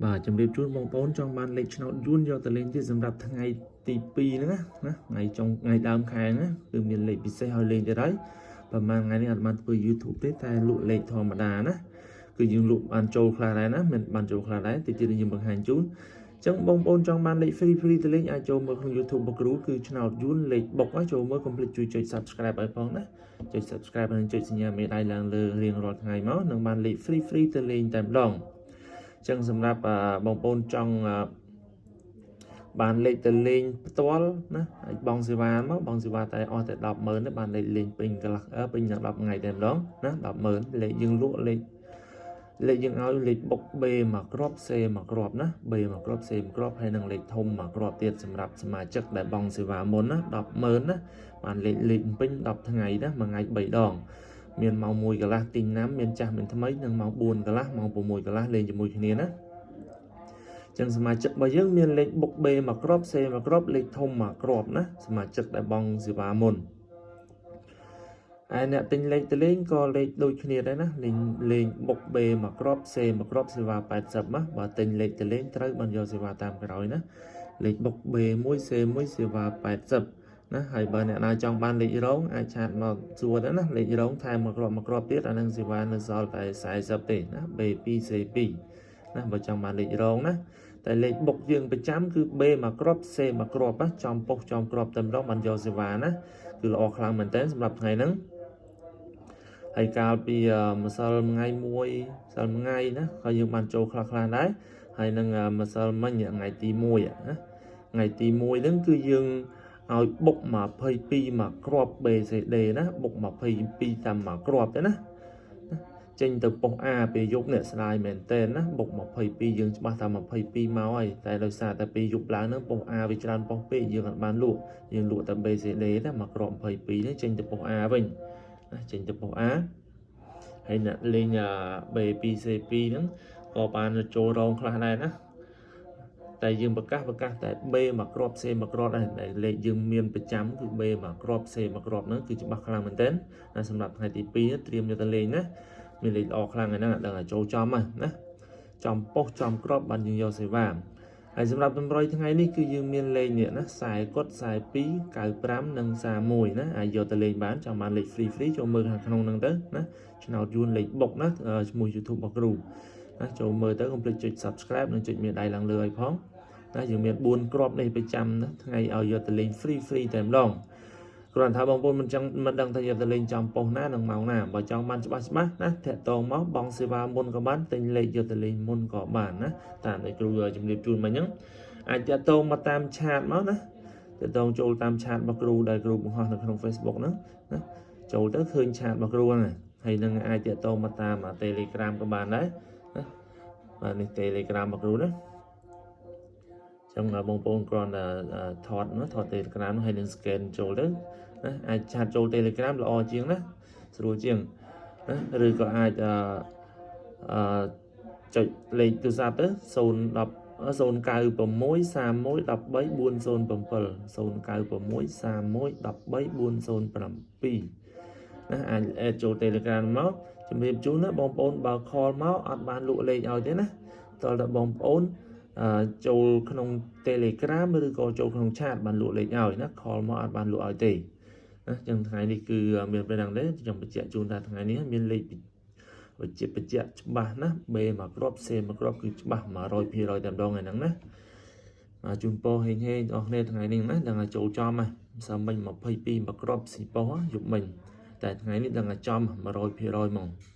បាទជំរាបជូនបងប្អូនចង់បានលេខឆ្នោតយួនយកទៅលេងទៀតសម្រាប់ថ្ងៃទី2ហ្នឹងណាណាថ្ងៃចុងថ្ងៃដើមខែហ្នឹងគឺមានលេខពិសេសឲ្យលេងទៀតហើយប្រហែលថ្ងៃនេះអត់បានធ្វើ YouTube ទេតែលក់លេខធម្មតាណាគឺយើងលក់បានចូលខ្លះដែរណាមានបានចូលខ្លះដែរតិចទៀតយើងបង្ហាញជូនចឹងបងប្អូនចង់បានលេខ free free ទៅលេងអាចចូលមើលក្នុង YouTube របស់គ្រូគឺឆ្នោតយួនលេខបុកចូលមើលកុំភ្លេចជួយចុច Subscribe ឲ្យផងណាចុច Subscribe និងចុចសញ្ញាមេដៃឡើងលើរៀងរាល់ថ្ងៃមកនឹងបានលេខ free free ទៅលេងតែម្ដងចឹងសម្រាប់បងប្អូនចង់បានលេខទៅលេងផ្ទាល់ណាអាចបងសេវាមកបងសេវាតែអស់តែ100000ទេបានលេខលេងពេញកន្លះពេញដល់10ថ្ងៃតែម្ដងណា100000លេខយើងលក់លេខលេខយើងឲ្យលេខបុក B មួយគ្រាប់ C មួយគ្រាប់ណា B មួយគ្រាប់ C មួយគ្រាប់ហើយនឹងលេខធំមួយគ្រាប់ទៀតសម្រាប់សមាជិកដែលបងសេវាមុនណា100000ណាបានលេខលេខពេញ10ថ្ងៃណាមួយថ្ងៃ3ដងមានម៉ោង1កន្លះទិញណាំមានចាស់មានថ្មីនិងម៉ោង4កន្លះម៉ោង6កន្លះលេងជាមួយគ្នាណាចឹងសមាជិករបស់យើងមានលេខបុក B មួយគ្រាប់ C មួយគ្រាប់លេខធំមួយគ្រាប់ណាសមាជិកដែលបងសេវាមុនហើយអ្នកទិញលេខទៅលេងក៏លេខដូចគ្នាដែរណាលេងលេងបុក B មួយគ្រាប់ C មួយគ្រាប់សេវា80ណាបើទិញលេខទៅលេងត្រូវបានយកសេវាតាមក្រោយណាលេខបុក B 1 C 1សេវា80ណាហើយបើអ្នកណាចង់បានលេខរងអាច chat មកសួរដែរណាលេខរងថែមមួយគ្រាប់មួយគ្រាប់ទៀតអានឹងសេវានៅសល់តែ40ទេណា B2 C2 ណាបើចង់បានលេខរងណាតែលេខបុកយើងប្រចាំគឺ B មួយគ្រាប់ C មួយគ្រាប់ណាចំប៉ុសចំគ្រាប់តែម្ដងបានយកសេវាណាគឺល្អខ្លាំងមែនតើសម្រាប់ថ្ងៃហ្នឹងហើយកាលពីម្សិលថ្ងៃមួយម្សិលថ្ងៃណាក៏យើងបានចូលខ្លះខ្លះដែរហើយនឹងម្សិលមិញថ្ងៃទី1ណាថ្ងៃទី1ហ្នឹងគឺយើងឲ្យបុក22មួយគ្រាប់ BCD ណាបុក22តាមមួយគ្រាប់ទេណាចេញទៅប៉ុស្ A ពេលយប់នេះស្ដាយមែនតើណាបុក22យើងច្បាស់ថា22មកហើយតែដោយសារតែពេលយប់ឡើងហ្នឹងប៉ុស្ A វាច្រើនប៉ុស្ពេកយើងអត់បានលក់យើងលក់តែ BCD តែមួយគ្រាប់22ហ្នឹងចេញទៅប៉ុស្ A វិញណាចេញទៅប៉ុស្ A ហើយអ្នកលេង B2C2 ហ្នឹងក៏បានចូលរងខ្លះដែរណាតែយើងប្រកាសប្រកាសតែ B មួយគ្រាប់ C មួយគ្រាប់ដែរដែលលេខយើងមានប្រចាំគឺ B មួយគ្រាប់ C មួយគ្រាប់ហ្នឹងគឺច្បាស់ខ្លាំងមែនទែនណាសម្រាប់ថ្ងៃទី2ត្រៀមយកទៅលេងណាមានលេខល្អខ្លាំងហើយហ្នឹងដឹងតែចូលចំណាណាចំប៉ុសចំគ្រាប់បានយើងយកសេវាហើយសម្រាប់តម្រុយថ្ងៃនេះគឺយើងមានលេខនេះណា40កុដ42 95និង31ណាអាចយកទៅលេងបានចង់បានលេខ free free ចូលមើលខាងក្នុងហ្នឹងទៅណាឆ្នោតយួនលេខបុកណាឈ្មោះ YouTube របស់គ្រូណាចូលមើលទៅកុំភ្លេចចុច Subscribe និងចុចមានដៃឡើងលើឲ្យផងណាយើងមាន4គ្រាប់នេះប្រចាំណាថ្ងៃឲ្យយកទៅលេង free free តែម្ដងគ្រាន់ថាបងប្អូនមិនចង់មិនដឹងថាយកទៅលេងចំប៉ុស្ណានិងម៉ោងណាបើចង់បានច្បាស់ច្បាស់ណាតាក់តងមកបងសេវាមុនក៏បានទិញលេខយកទៅលេងមុនក៏បានណាតាមដែលគ្រូជំរាបជូនមកហ្នឹងអាចតាក់ទងមកតាម chat មកណាតាក់ទងចូលតាម chat របស់គ្រូដែលគ្រូបង្ហោះនៅក្នុង Facebook ហ្នឹងណាចូលទៅឃើញ chat របស់គ្រូហ្នឹងហើយនឹងអាចតាក់ទងមកតាម Telegram ក៏បានដែរណាបាទនេះ Telegram របស់គ្រូណាចឹងបងប្អូនគ្រាន់តែថតណាថត Telegram នោះហើយនឹង scan ចូលទៅណាអាច chat ចូល Telegram ល្អជាងណាស្រួលជាងណាឬក៏អាចអឺអឺចុចលេខទូរស័ព្ទទៅ010 096 31 13 407 096 31 13 407ណាអាច add ចូល Telegram មកជំរាបជូនណាបងប្អូនបើ call មកអត់បានលក់លេខឲ្យទេណាតើតើបងប្អូនចូលក្នុង Telegram ឬក៏ចូលក្នុង chat បានលក់លេខឲ្យណា call មកអត់បានលក់ឲ្យទេណាចឹងថ្ងៃនេះគឺមានពេលហ្នឹងទេខ្ញុំបញ្ជាក់ជូនថាថ្ងៃនេះមានលេខបញ្ជាក់បញ្ជាក់ច្បាស់ណា B មួយគ្រាប់ C មួយគ្រាប់គឺច្បាស់100%តែម្ដងថ្ងៃហ្នឹងណាបាទជូនពរហេងហេងបងប្អូនថ្ងៃនេះណាដឹងថាចូលចំណាម្សិលមិញ22មួយគ្រាប់ស៊ីប៉ុសយប់មិញតែថ្ងៃនេះដឹងថាចំ100%ហ្មង។